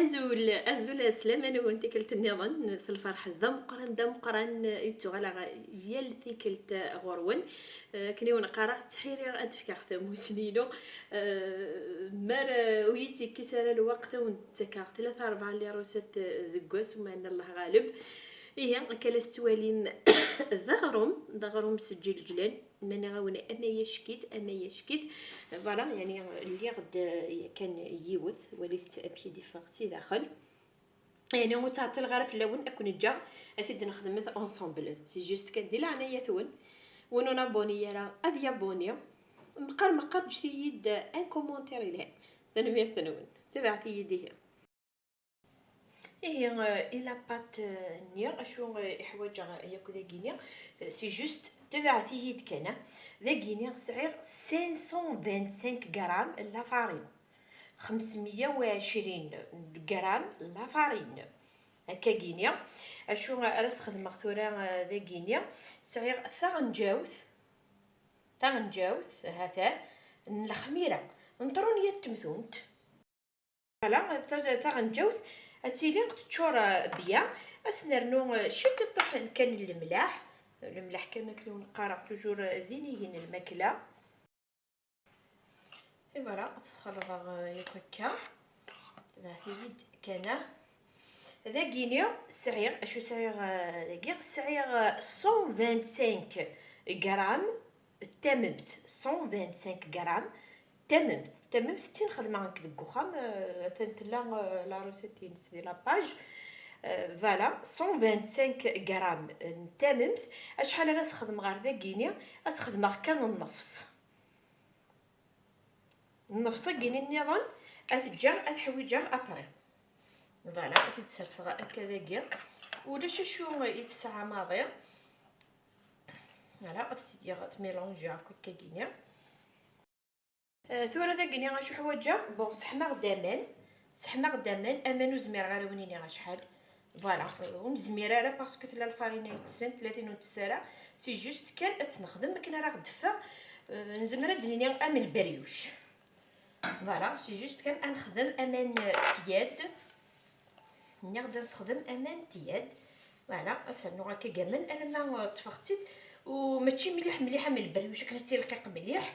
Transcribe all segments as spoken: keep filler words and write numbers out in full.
Azul, azul, aslama-nwen tikkelt nniḍen s lferḥ d ameqqran, d ameqqran i d-ttuɣaleɣ yal tikkelt ɣur-wen. Eh, akken i wen-qqareɣ, ttḥiriɣ ad fkeɣ tamusni-inu. Eh, mi ara ur yi-tt-yekkis ara lweqt, ad wen-d-ttakeɣ tlata rebɛa n les recettes deg wass, ma yenna Allah ɣaleb. Ihi, akka la tettwalim, d aɣrum, d aɣrum s lǧelǧlan. Ma nniɣ-awen ama yackit, ama yackit. Voilà, yani, lliɣ-d yakan yiwet, walit amek i d-iffeɣ si daxel. Yani, ur ttɛeṭṭileɣ ara fell-awen, ad ken-ǧǧeɣ ad t-id-nexdmet ensemble. C'est juste kan di leɛnaya-twen, win ur nabuni ara ad yabuni. Meqqar, meqqar, ǧǧet-iyi-d un commentaire yelhan. Tanemmirt-nwen. Tabiɛet-iyi-d ihi. Ihi, eh, i la pâte, eh, nni, acu, eh, i ḥwaǧeɣ yakk dagini, eh, c'est juste, tabiɛet-iyi-d kan, ah. Dagini sɛiɣ cinq cent vingt-cinq grammes n la farine, xemsmeyya u ɛecrin grammes n la farine. Akkagini, acu ara sxedmeɣ tura, eh, dagini, sɛiɣ taɣenǧawt, taɣenǧawt, hatan, n lexmira, n tṛunya n temtunt. Voilà, ta-, taɣenǧawt ad tili teččur, eh, bya. Ad s-nernu, eh, ciṭiṭuḥ kan n lemlaḥ. Lemlaḥ kan akken i wen-qqareɣ toujours, eh, d inigi n lmakla. Et voilà, ad t-sxelḍeɣ, eh, yakk akka. Tebɛet-iyi-d kan, ah. Dagini sɛiɣ, acu sɛiɣ, eh, dagi? Sɛiɣ, eh, cent vingt-cinq grammes n tamemt, cent vingt-cinq grammes. Tamemt, tamemt d tin xedmeɣ nekk deg uxxam, eh, atan tella, eh, la recette-ines di la page. Eh, voilà, cent vingt-cinq grammes n tamemt. Acḥal ara sxedmeɣ ɣer dagini? Ad sxedmeɣ kan nnefs. Nnefs-agi-nni nniḍen ad t-ǧǧeɣ, ad ḥwiǧeɣ après. Voilà, ad t-id-serseɣ akka dagi. Ulac acu i tesɛa maḍi. Voilà, ad s-geɣ tmilonjiɣ akk akka-gini. Euh, tura dagini acu ḥwaǧeɣ? Bon, seḥmaɣ-d aman. Seḥmaɣ-d aman, aman ur zmireɣ ara wen-iniɣ acḥal. Voilà, euh, ur nezmir ara parce que tella lfarina yettsen, tella tin ur ntess ara. C'est juste kan ad tt-nexdem akken ara ɣ-d-teffeɣ, euh, nezmer ad d-nini am lberyuc. Voilà, c'est juste kan ad nexdem aman, euh, tiyyad. Nniɣ-d ad nexdem aman tiyyad. Voilà, ad s-rnuɣ akka aman alamma, euh, ṭṭfeɣ-tt-id. U mačči mliḥ mliḥ am lberyuc akken ad tt-ilqiq mliḥ.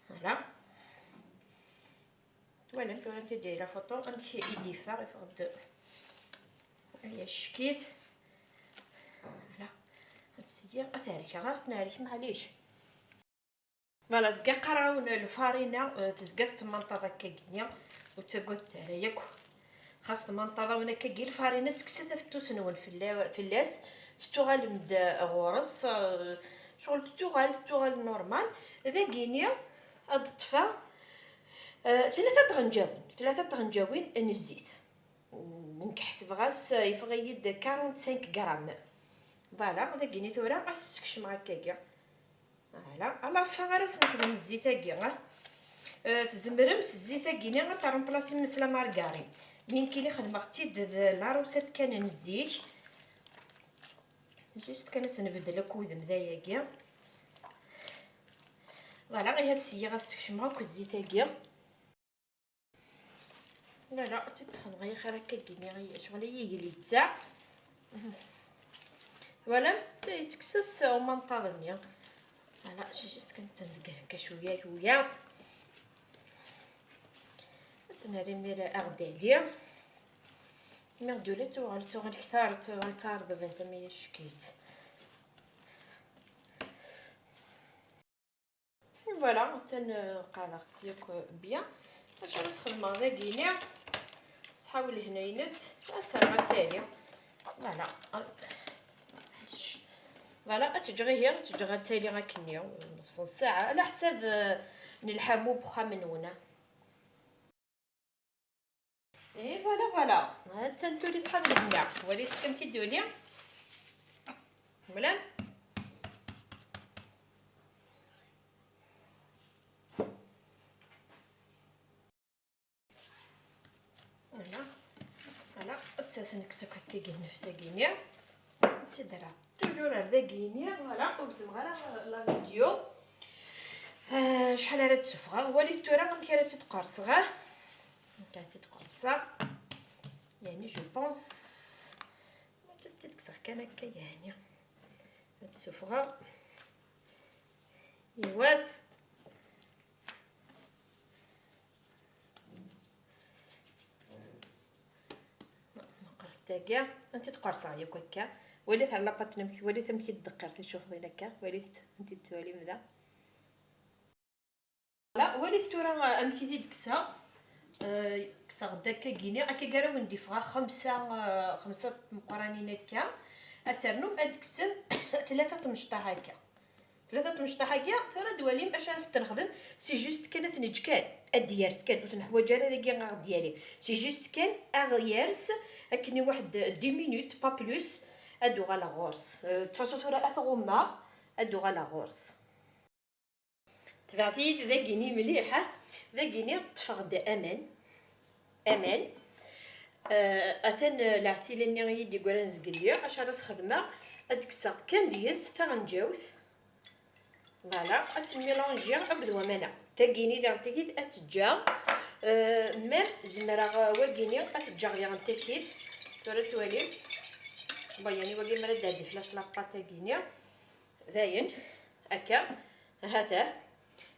Voilà. Twalam tura anta d la photo amek i d-yeffeɣ, yeffeɣ-d aya ccekit. Voilà. Ad syiɣ, ad t-rkeɣ, ad t-nerk, maɛlic. Voilà, zga qqareɣ-awen lfarina, eh, tezga tettemmanṭaḍ akka-gini, ur ttagadet ara yakk. Xas tmanṭaḍ-awen akka-gi lfarina, tekkset afettut-nwen fella-, fell-as, tettuɣalem-d ɣur-s, eh, ccɣel tettuɣal, tettuɣal normal. Dagini, ad ṭṭfeɣ, eh, tlata tɣenǧawin, tlata tɣenǧawin n zzit. Nekk ḥesbeɣ-as, eh, yeffeɣ-iyi-d quarante-cinq grammes. Voilà, dagini tura, ad s-skecmeɣ akka-gi. Voilà, à la fin ara s-nexdem zzit-agi, ah. Euh, tzemrem s zzit-agi-ni ad t-remplasim s la margarine. Mi nekkini xedmeɣ-tt-id d la recette kan n zik. Juste kan ad s-nbeddel akk udem d ayagi. Voilà, ihi ad syiɣ ad skecmeɣ akk zzit-agi. Voilà, ad tt-id-sxedmeɣ yaxir akka-gini, ccɣel i yigli d ta. Voilà, ça y est, tekkes-as umanṭaḍ-nni. Voilà, c'est juste kan tt-ndeggr akka cwiya, cwiya. Ad tt-nerr imir aɣdali. Mi ɣ-d-ula tuɣal, tuɣal ktar, tuɣal tarḍbant am yackit. Voilà, atan, euh, qadeɣ-tt yakk, euh, bien. Acu ara s-xedmeɣ dagini? Sḥaw lehna-ines, atan ɣa tali. Voilà. Voilà, ad tt-ǧǧeɣ ihi, ad tt-ǧǧeɣ ad tali akkenni, nefṣ n ssaɛa, ɛla ḥsab, euh, n lḥamu n uxxam-nwen. Et voilà, voilà. Attan tuli ṣḥab lehna. Walit amek i d-tuli. Mlan. Voilà. Voilà. Ad tt-as-nekkes akk akkagi nnefs-agi-nni. Ad tt-id-rreɣ toujours ar dagi-nni. Voilà, ur gezzmeɣ ara la vidéo. Ah, acḥal ara d-sufɣeɣ? Walit tura amek ara tt-id-qerṣeɣ, ah. Amek ara tt-id-qerṣeɣ? يعني je pense. Ad tt-id-kkseɣ kan akka, يعني ad ssufɣeɣ. Yiwat. Meqqret tagi. Anti tqerṣeɣ yakk akka. Walit ar la pâte amek, walit amek i d-qqar ticuxḍin akka. Walit anti tettwalim da. Voilà, walit tura amek i t-id-kkseɣ. Eh, kkseɣ-d akka gini, akka gar awen d-ifɣa xemsa, eh, xemsa tmeqqranin akka. Ad ternum ad d-kksem tlata tmecṭaḥ akka. Tlata tmecṭaḥ akka, tura ad walim acu ara s-t-nexdem. C'est juste kan ad t-neǧǧ kan, ad d-yers kan, ur t-neḥwaǧ ara dagi ad ɣ-d-yali. C'est juste kan ad ɣ-yers akken i waḥed dix minutes, pas plus, ad d-uɣaleɣ ɣur-s. Eh, de toute façon tura ad t-ɣummeɣ, ad d-uɣaleɣ ɣur-s. Tebɛet-iyi-d dagini mliḥ, ha? Dagini ṭṭfeɣ-d aman. Aman. Eh, atan, eh, leɛsila-nni i yi-d-yeggran zgelli. Acu ara s-xedmeɣ? Ad d-kkseɣ kan deg-s taɣenǧawt. Voilà, ad temmilanjiɣ akked waman-a. Tagini diɣen takit ad teǧǧa, eh, même zemreɣ, eh, wagini ad t-ǧǧeɣ diɣen takit. Tura ad twalim. Bon, yani wagi mi ara d-ɛeddi fell-as la pâte-agini. Dayen, akka, ha-t-a,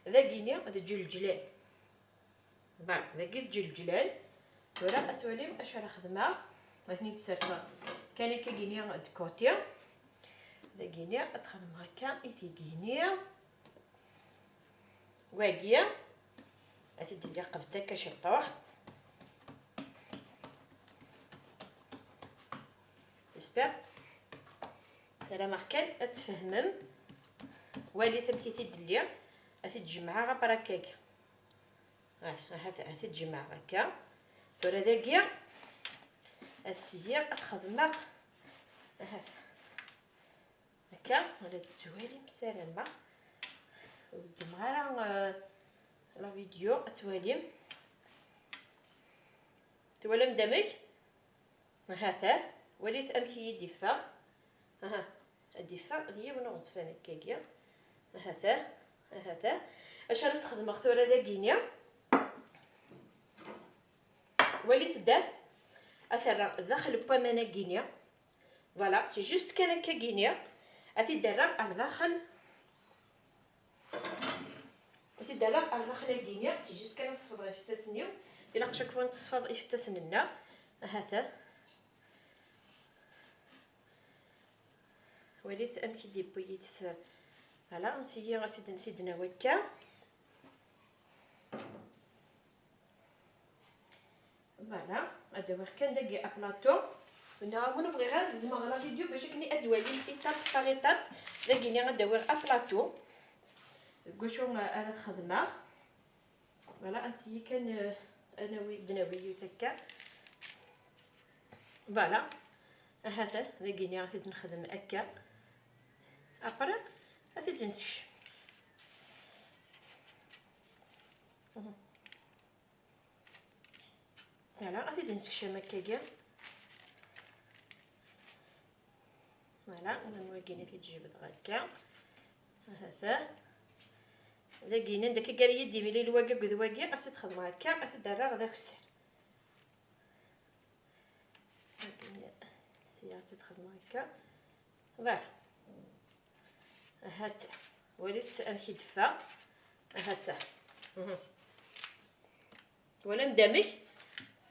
dagini d ǧelǧlan. Voilà, dagi d ǧelǧlan. Tura ad twalim acu ara xedmeɣ. Ad ten-id-serseɣ kan akka gini d côté. Dagini ad xedmeɣ akka i tigini. Wagi ad t-id-lliɣ qbet akka ciṭuḥ. J'espère. Ssarameɣ kan ad tfehmem. Walit amek i t-id-lliɣ. Ad t-id-jemɛeɣ aprakagi. Ah, ahat ad t-id-jemɛeɣ akka. Tura dagi ad syiɣ ad xedmeɣ. Ahat akka, ad twalim, ssarameɣ ur ddmeɣ ara, eh, la vidéo, ad twalim. Twalam-d amek? Ahat, ah, walit amek i yi-d-iffeɣ. Aha, ad d-iffeɣ d yiwen uɣezfan akkagi. Ahat, ah, ahat, ah. Acu ara s-xedmeɣ tura dagini? Walit da, ad t-rreɣ daxel n waman-agini. Voilà, c'est juste kan akkagini. Ad t-id-rreɣ ar daxel. Ad t-id-rreɣ ar daxel-agini. C'est juste kan ad ṣfeḍeɣ ifettasen-iw. Ilaq chaque fois ad nṣfeḍ ifettasen-nneɣ. Ahat. Walit amek i d-yewwi yid-s. Voilà, nsiyi ad t-id-nawi akka. Voilà, ad awiɣ kan dagi aplaṭu. Nniɣ-awen ur bɣiɣ ara ad zemɣeɣ la vidéo bac akken ad d-walim étape par étape. Dagini ad awiɣ aplaṭu deg wacu ara xedmeɣ. Voilà, ad nsiyi kan, eh, ad nawi, d-nawi yiwet akka. Voilà, ahat dagini ad t-id-nexdem akka. Après ad t-id-nessekcem. Voilà, ad t-id-nessekcem akkagi. Voilà, ula d wagini ad t-id-jebdeɣ akka. Ahat. Dagini, anda akka gar yid-i mlil wagi akked wagi, ad t-id-xedmeɣ akka, ad t-id-rreɣ d akessar. Dagini, sya ad t-id-xedmeɣ akka. Voilà. Ahat. Walit amek i d-teffeɣ. Ahat. Mhm. Twalam-d amek?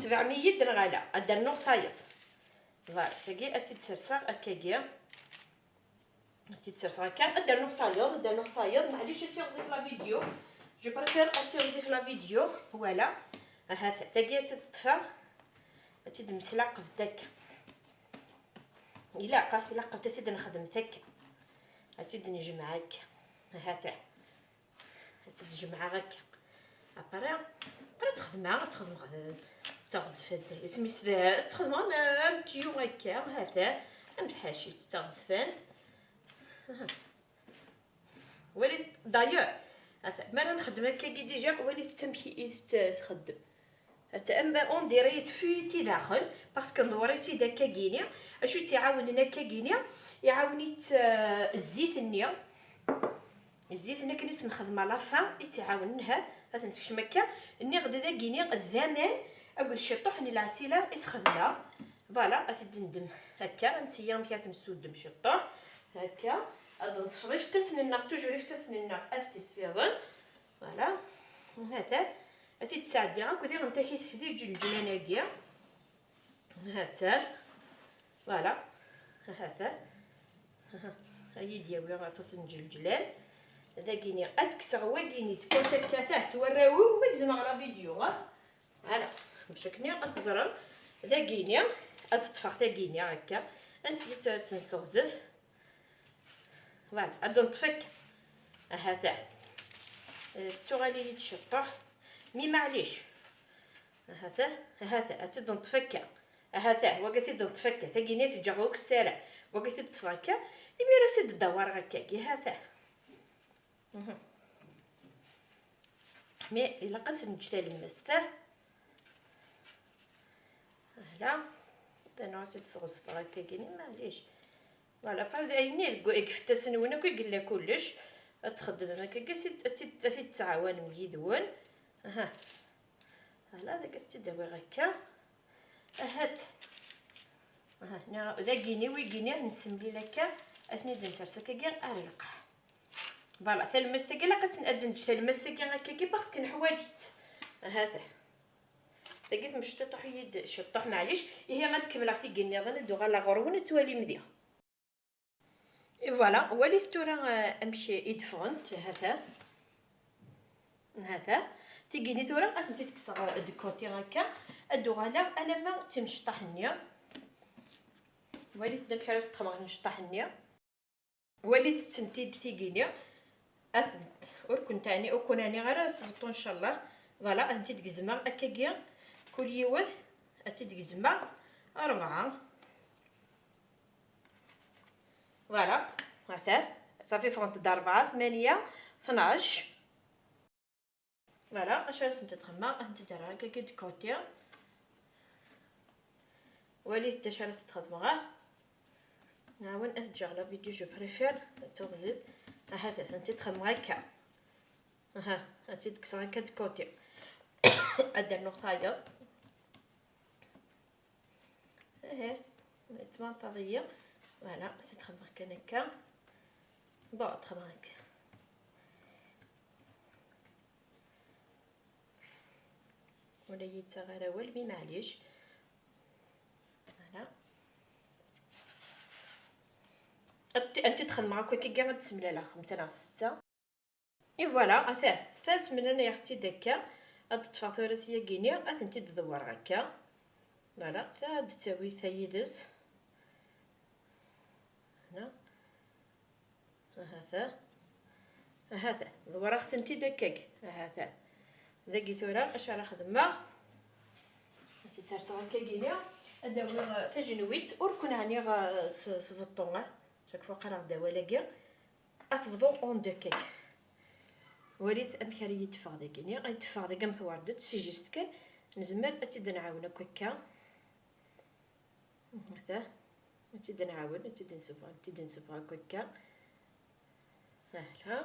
Tebɛem-iyi-d neɣ ala? Ad d-rnuɣ tayeḍ. Voilà, tagi ad tt-id-serseɣ akkagi. Ad tt-id-serseɣ akka. Ad d-rnuɣ tayeḍ, ad d-rnuɣ tayeḍ. Maɛlic, ad tiɣzif la vidéo. Je préfère ad tiɣzif la vidéo. Voilà. Ahat, tagi ad tt-id-ṭṭfeɣ. Ad tt-id-mslaqbet akka. Ilaq, ilaq ad tt-id-nexdem akka. Ad tt-id-nejmeɛ akka. Ahat. Ad tt-id-jemɛeɣ akka. Après, après ad t-xedmeɣ, ad t-xedmeɣ d, d taɣezfant. Isem-is d, ad t-xedmeɣ am, am tuyau akka, hata, am tḥacit d taɣezfant. Aha. Walit, d'ailleurs, ata, mi ara nxeddem akkagi déjà, walit amek i t-txeddem. Ata, am, on dirait tfuyt-it daxel, parce que nḍewwer-itt-id akkagini. Acu i tt-iɛawnen akkagini? Iɛawen-itt, euh, zzit-nni. Zzit-nni akken i s-nexdem à la fin i tt-iɛawnen, ha, ad t-nessekcem akka. Nniɣ-d dagini d aman, Akked ciṭṭuḥ n lɛsila i s-xedmeɣ. Voilà, ad t-id-ndem akka, ad nseyya amek ad t-nsuddem ciṭṭuḥ. Akka, ad nṣefḍ iftasen-nneɣ, toujours iftasen-nneɣ ad t-isfiḍen. Voilà, hatan, ad t-id-sɛeddiɣ akk diɣen takit di lǧelǧlan-agi. Hatan, voilà, hatan. Ad yi-d-yawi aṭas n lǧelǧlan. Dagini, ad kkseɣ wagini d kota akka, tah, s warraw-iw, ma gezmeɣ la vidéo, ha? Voilà, bac akken ad teẓrem. Dagini, ad ṭṭfeɣ tagini akka. Ansi tt-, tt-nesseɣzef. Voilà, ad neṭṭef akka. Ahat-ah. Eh, tettuɣal-iyi-d ciṭṭuḥ. Mi maɛlic. Ahat-ah, ahat-ah, ad tt-id-neṭṭef akka. Ahat-ah, wagi ad t-id-neṭṭef akka. Tagini ad t-ǧǧeɣ deg usaran. Wagi ad t-id-ṭṭfeɣ akka. Imir ad s-id-ddawareɣ akka. Ahat-ah. Mhm. Mais ilaq ad s-neǧǧ talemmast, ah. Voilà. Danu ad s-id-sɣezfeɣ akkagini, maɛlic. Voilà, après ayenni deg, deg ifettasen-nwen akk i yella kullec. Ad txeddmem akkagi, ad t-id-, ad t-id-, ad t-id-tɛawanem yid-wen. Aha. Voilà, dagi ad s-tt-id-awiɣ akka. Ahat. Aha, niɣ-, dagini, wigini, ad nessemlil akka, ad ten-id-nsers akkagi ar lqaɛ. Voilà, talemmast-agi, ilaq ad ten-, ad neǧǧ talemmast-agi akkagi, parce que neḥwaǧ-itt. Ahat. Dagi tmecṭiṭuḥ-iyi-d ciṭṭuḥ, maɛlic. Ihi ad kemmleɣ tigi nniḍen, ad uɣaleɣ ɣur-wen, ad twalim diɣ. Et voilà, walit tura, euh, amek i d-ffɣent, hata. Hata. Tigini tura, ad tent-id-kkseɣ, euh, de côté akka. Ad uɣaleɣ alamma d timecṭaḥ-nni. Walit amek ara s-ṭṭxemeɣ timecṭaḥ-nni. Walit-tent-id tigini. Ad tent-, ur kent-ɛni-, ur kun-ɛniɣ ara s beṭṭu, ncallah. Voilà, ad tent-id-gezmeɣ akkagi. Kul yiwet, ad tt-id-gezmeɣ rebɛa. Voilà, hatan, safi ffɣent-d rebɛa, tmanya, tnac. Voilà, acu ara sent-id-xedmeɣ, ad tent-id-rreɣ akkagi de côté. Walit d acu ara sent-xedmeɣ, ah. Nɛawen ad ǧǧeɣ la vidéo, je préfère, ad tuɣzit. Aha, ad tent-id-xedmeɣ akka. Aha, ad tt-id-kkseɣ akka de côté. Ad d-rnuɣ tayeḍ. Aha, tbanṭaḍ-iyi. Voilà, ad tt-xedmeɣ kan akka. Bon, ad xedmeɣ akka. Ula yi-yettaɣ ara awal, mi maɛlic. Voilà. Ad t-, ad t-id-xedmeɣ akk akka, ad d-semlaleɣ xemsa neɣ setta. Et voilà, ata, tas mlaleɣ-tt-id akka, ad ṭṭfeɣ tura s yagini, ad tent-id-ḍewwreɣ akka. Voilà, ta ad d-tawi ta yid-s. Hna. Ahata. Ahata. Ḍewwreɣ-tent-id akkag. Ahata. Dagi tura, acu ara xedmeɣ? Ad tt-serseɣ akkagini. Ad awiɣ, eh, tajenwitt, ur ken-ɛniɣ, eh, s, s beṭṭu, ah. Chaque fois qqareɣ-d awal-agi. Ad tebḍu en deux cakes. Walit amek ara yi-d-teffeɣ dagini. Ad yi-d-teffeɣ dagi am twerdet, c'est juste kan. Nezmer ad tt-id-nɛawen akk akka. Hata. Ad tt-id-nɛawen, ad tt-id-nseffeɣ, ad tt-id-nseffeɣ akk akka. Voilà.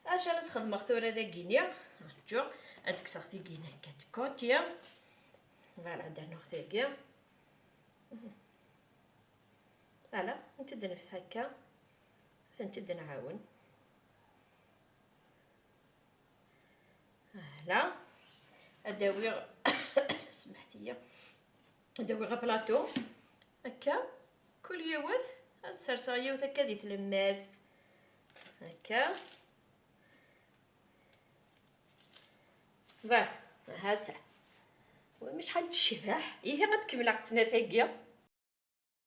Acu ara s-xedmeɣ tura dagini? Rǧu, ad kkseɣ tigini akka de côté. Voilà, ad rnuɣ tagi. Voilà, ad tent-id-nefteḥ akka. Ad tent-id-nɛawen. Voilà. Ad awiɣ, smeḥt-iyi. Ad awiɣ aplaṭu. Akka. Kul yiwet. Ad serseɣ yiwet akka di tlemmast. Akka. Voilà. Hata. Wa acḥal tecbeḥ. Ihi ad kemmleɣ snat-agi.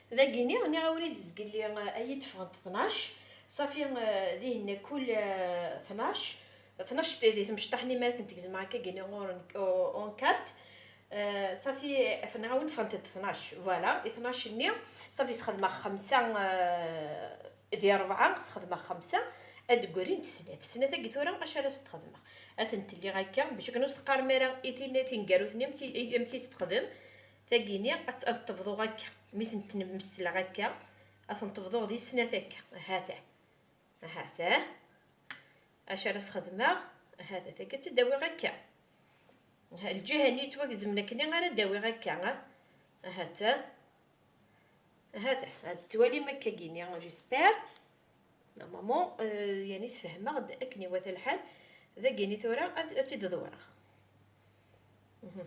Dagini, nniɣ-awen-id zgelli, eh, ad yi-d-ffɣent tnac. Safi, eh, dihin kul, eh, tnac. Tnac di tmecṭaḥ-nni mi ara tent-gezmeɣ akka gini ɣur-, en quatre. Eh, safi, nniɣ-awen ffɣent-d tnac. Voilà, i tnac-nni, safi sxedmeɣ xemsa, eh, di rebɛa, sxedmeɣ xemsa, ad d-ggrint snat. Snat-agi tura, acu ara s-t-xedmeɣ? Ad tent-lliɣ akka, bac akken ur s-teqqarem ara i tin, tineggarut-nni, amek i, amek i s-texdem. Tagini ad, ad tebḍu akka. Mi tent-nmesleɣ akka, ad tent-bḍuɣ di snat akka. Hata. Hata. Acu ara s-xedmeɣ? Hata, tagi ad tt-id-awiɣ akka. Ha, lǧiha-nni yettwagezmen akken ara d-awiɣ akka, ha? Ahat, ha? Ahat, ad tettwalim akka gini, j'espère. Normalement, euh, yani sfehmeɣ-d akken iwata lḥal. Dagini tura ad, ad tt-id-ḍewreɣ. Mhm.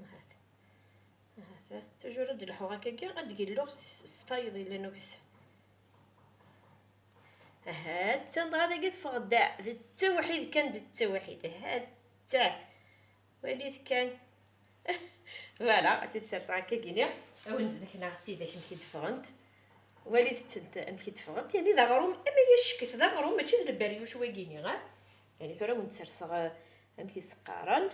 Ahat. Ahat, toujours ad d-lḥuɣ akkagi, ad d-gilluɣ s, s tayeḍ yellan ukessar. Ahat, dɣa dagi teffeɣ-d d ttewḥid kan, d ttewḥid. Ahat. Walit kan. Voilà, ad tt-id-serseɣ akka gini. Awen-d-zekneɣ tidak amek i d-ffɣent. Walit-tent amek i d-ffɣent. Yani d aɣrum, ama yaccek d aɣrum, mačči d lberyuc wagini, ha? Yani tura awen-d-serseɣ, eh, amek i s-qqaren.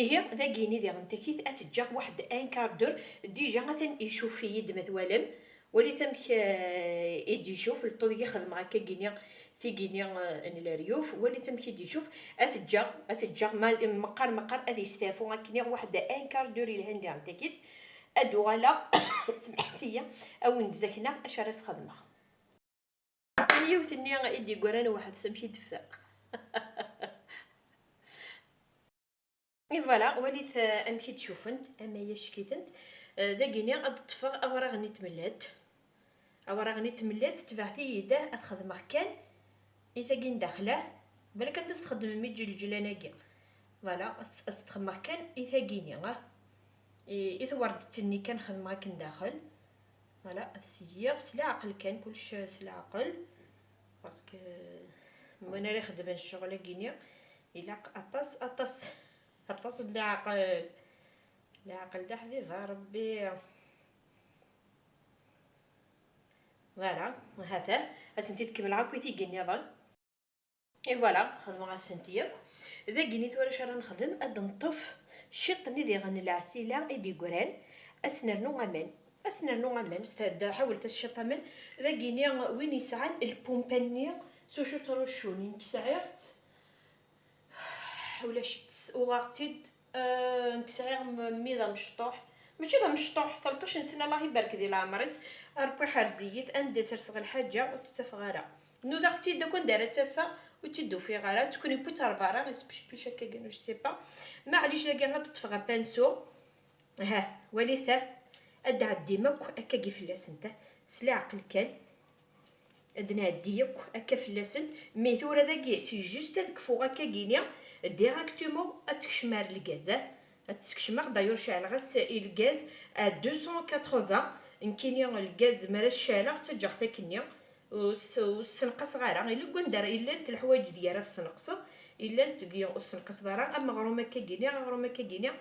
Ihi, dagini diɣen takit ad t-ǧǧeɣ waḥed un quart d'heure. Déjà atan icuf-iyi-d ma twalam. Walit amek, eh, i d-icuf, lṭud i xedmeɣ akka gini, tigini, eh, n leryuf. Walit amek i d-icuf. Ad t-ǧǧeɣ, ad t-ǧǧeɣ ma, meqqar, meqqar ad isteɛfu akken waḥed un quart d'heure yelhan diɣen takit. Ad uɣaleɣ, semḥet-iyi, awen-d-zekneɣ acu ara s-xedmeɣ. Kan yiwet-nni i d-yeggran weḥd-s amek i d-teffeɣ. Et voilà, walit, euh, amek i d-cufent, ama yaccek-itent. Euh, dagini ad d-ṭṭfeɣ awraɣ-nni n tmellalt. Awraɣ-nni n tmellalt, tebɛet-iyi-d ad xedmeɣ kan i tagi n daxel, ah. Balak ad s-txedmem iǧelǧlan-agi. Voilà, as-, as-t-xedmeɣ kan i tagini, ah. I, i twerdet-nni kan xedmeɣ akken daxel. Voilà, ad syiɣ s leɛqel kan, kullec s leɛqel. Parce que win ara ixedmen ccɣel-agi-nni, ilaq aṭas, aṭas, aṭas n leɛqel. Leɛqel d aḥbib a Ṛebbi. Voilà, hata, ad sent-id-kemmleɣ akk i tigi nniḍen. Et voilà, xedmeɣ-asent yakk. Dagini tura acu ara nexdem, ad d-neṭṭef ciṭ-nni diɣen n lɛesila i d-yeggran, ad s-nernu aman. Ad s-nernu aman, c'est-à-dire ḥawelt-as ciṭ aman. Dagini win yesɛan lpumpa-nni s ucu ttruccun, nekk sɛiɣ-tt. Ulac-itt, uɣeɣ-tt-id, euh, nekk sɛiɣ m-, mmi d amecṭuḥ. Mačči d amecṭuḥ, tleṭṭac n sna, Allah ibarek di leɛmer-is, a Ṛebbi ḥerz-iyi-t, anda i serseɣ lḥaǧa ur tt-ttafeɣ ara. Nudaɣ-tt-id akk anda ara tt-afeɣ, ur tt-id-ufiɣ ara, tekkni wwitt ar berra, ispicpic akka, je sais pas. Maɛlic, dagi ad ṭṭfeɣ apinsu. Ha, walit, ha, ad d-ɛeddim akk akka gi fell-asent, ha, s leɛqel kan. Ad nɛeddi akk akka fell-asent. Mais tura dagi, c'est juste ad kfuɣ akka gini, directement ad tekcem ar lgaz, ha. Ad tt-skecmeɣ, d'ailleurs ceɛleɣ-as i lgaz à deux cent quatre-vingts. Nekkini lgaz, mi ara s-ceɛleɣ, ttaǧǧaɣ-t akkenni. Ur s-, ur ssenqaseɣ ara. Yella deg wanda ara, llant leḥwayeǧ deg ara tessenqseḍ, llant deg ur tessenqaseḍ ara. Am uɣrum akka gini, aɣrum akka gini,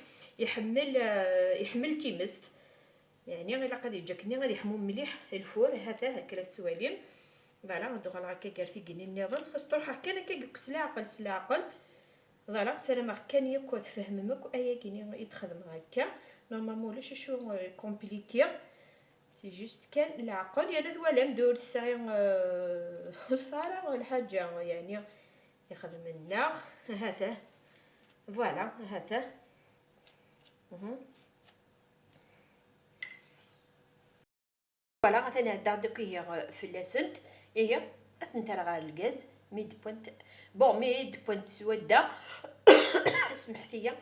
iḥemmel, eh, iḥemmel timest. Yeɛni ilaq ad yeǧǧ akkenni ad yeḥmu mliḥ lfur, ha-t-ah akka la tettwalim. Voilà, ad uɣaleɣ akka gar tigini nniḍen. Ad s-truḥeɣ kan akka s leɛqel, s leɛqel. Voilà, ssarameɣ kan yakk tfehmem akk ayagi-nni i d-xedmeɣ akka. Normalement ulac acu, euh, compliqué. C'est juste kan leɛqel, yerna twalam-d ur tesɛi, euh, ur tesɛi ara lḥaǧa, yeɛni ixedmen-aɣ. Hata. Voilà, hata. Mhm. Voilà, atan ɛeddaɣ-d akk ihi, euh, fell-asent. Ihi, ad tent-rreɣ ɣer lgaz, mi d-wwant, bon, mi d-wwant s wadda, smeḥt-iyi,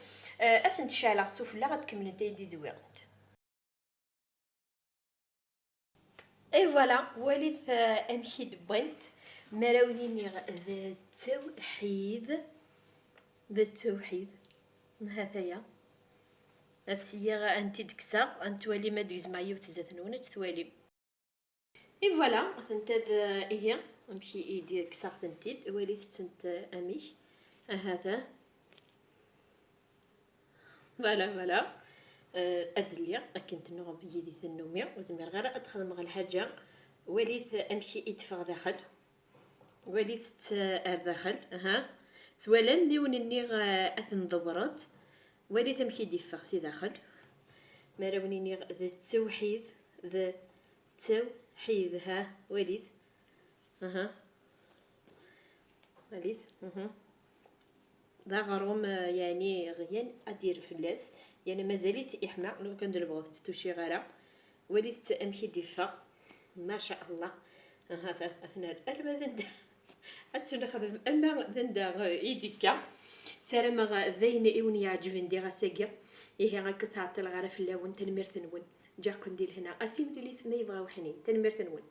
euh, ad sent-ceɛleɣ sufella, ad kemmlent ay d-izwiɣent. Et voilà, walit, euh, amek i d-wwant, mi ara wen-iniɣ d ttawḥid, d ttawḥid, hataya. Ad syiɣ, ad tent-id-kkseɣ, ad twalim, ad d-gezmeɣ yiwet zdat-nwen, ad tt-twalim. Et voilà, atent-ad, ihi, amek i, i d-kkseɣ-tent-id, walit-tent amek. Ahat, ah. Voilà, voilà. Euh, ad lliɣ akken tennuɣem yid-i tannumi, ur zmireɣ ara ad xedmeɣ lḥaǧa. Walit amek i teffeɣ daxel. Walit-tt ar daxel, aha. Twalam mi wen-nniɣ, eh, ad ten-ḍewret? Walit amek i d-iffeɣ si daxel. Mi ara wen-iniɣ d ttewḥid, d ttewḥid, ha, walit. Aha. Walit, mhm. D aɣrum, eh, yeɛni ɣyan ad d-irr fell-as, yeɛni mazal-it iḥma, lukan d lebɣet ur t-tuciɣ ara. Walit amek i d-iffeɣ, ma sha Allah. Aha, ta-, ad t-nerr arma d anda, ad t-nexdem ama d anda, eh, i d-ikka. S Ssarameɣ d ayen i wen-iɛeǧben diɣ ass-agi. Ihi, ad ttɛeṭṭileɣ ara fell-awen. Tanemmirt-nwen. Ǧǧiɣ-ken di lehna ar timlilit ma yebɣa uḥnin. Tanemmirt-nwen.